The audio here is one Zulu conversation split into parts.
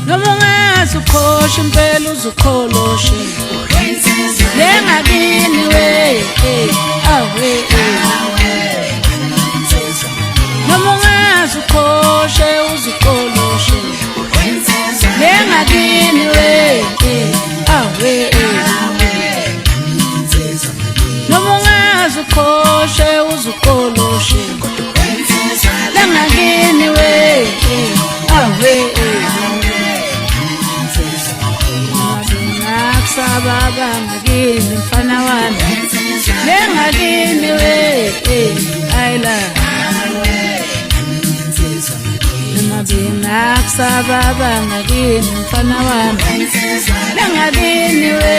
Noma ungaze uqhoshe impela uzukholoshe lengakini we awe. Noma ungaze uqhoshe uzukoloshe lengakini we awe. Noma ungaze uqhoshe uzukoloshe lengakini we awe. Ngakusaba ngakini mfana wami lengakini we ayila. Noma bengakusaba ngakini mfana wami lengakini we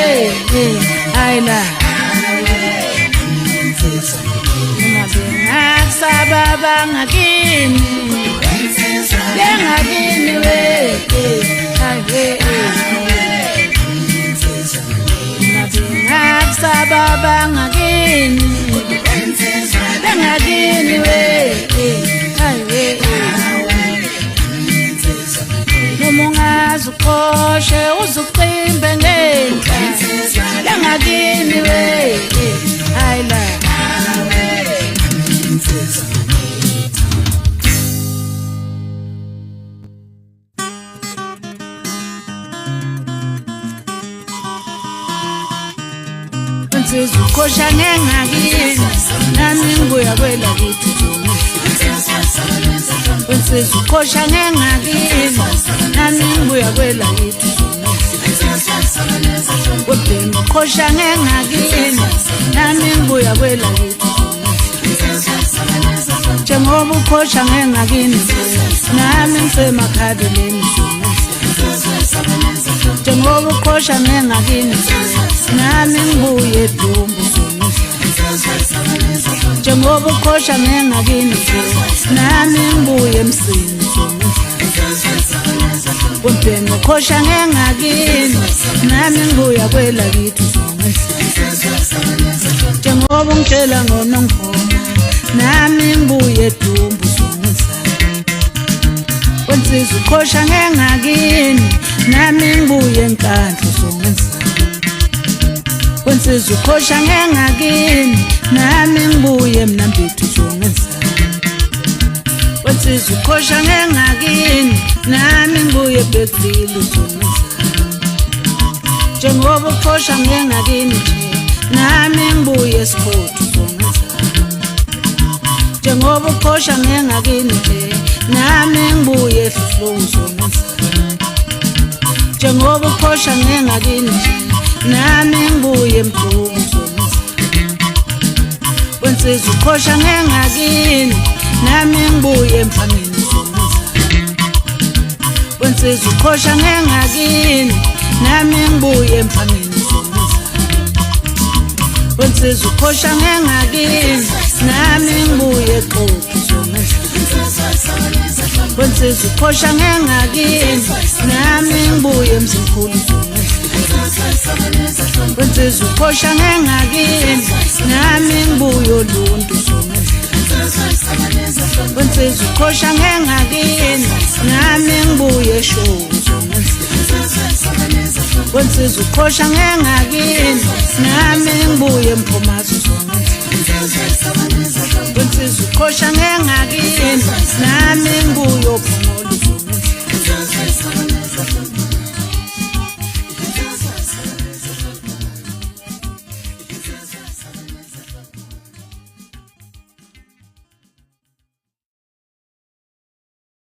ayila. Noma bengakusaba ngakini lengakini we ayi. Ngakusaba ngakini lengakini we ayi. Noma ungaze uqhoshe uzuqimbe ngenhla lengakini we ayila. Insizwa uqhosha ngengakini nami ngibuya kwelakithi. Insizwa uqhosha ngengakini nami ngibuya kwelakithi. Ubhema uqhosha ngengakini nami ngibuya kwelakithi. Njengoba uqhosha ngengakini nami ngisemakhabeleni. Njengoba uqhosha ngengakini nami ngibuye edumbu. Njengoba uqhosha ngengakini nami ngibuye emsini. Ubhema uqhosha ngengakini nami ngibuya kwelakithi. Njengoba ungitshela ngonongoma nami ngibuye edumbu. Wensizwa uqhosha ngengakini nami ngibuye enkandla. Wensizwa uqhosha ngengakini nami ngibuye emnambithu. Wensizwa uqhosha ngengakini nami ngibuye eBergville. Njengoba uqhosha ngengakini nje nami ngibuye esikhothu. Njengoba uqhosha ngengakini nje nami ngibuye eHluhluzo. Njengoba uqhosha ngengakini nje nami ngibuye emdumo. Wensizwa uqhosha ngengakini nami ngibuye emfameni. Wensizwa uqhosha ngengakini nami ngibuye emfameni. Wensizwa uqhosha ngengakini nami ngibuye eqothu. Wensizwa uqhosha ngengakini nami ngibuye emzimkhulu. Wensizwa uqhosha ngengakini nami ngibuye oluntu. Wensizwa uqhosha ngengakini nami ngibuye eshowe. Wensizwa uqhosha ngengakini nami ngibuye emphomazo. Wensizwa uqhosha ngengakini nami ngibuye ophongolo.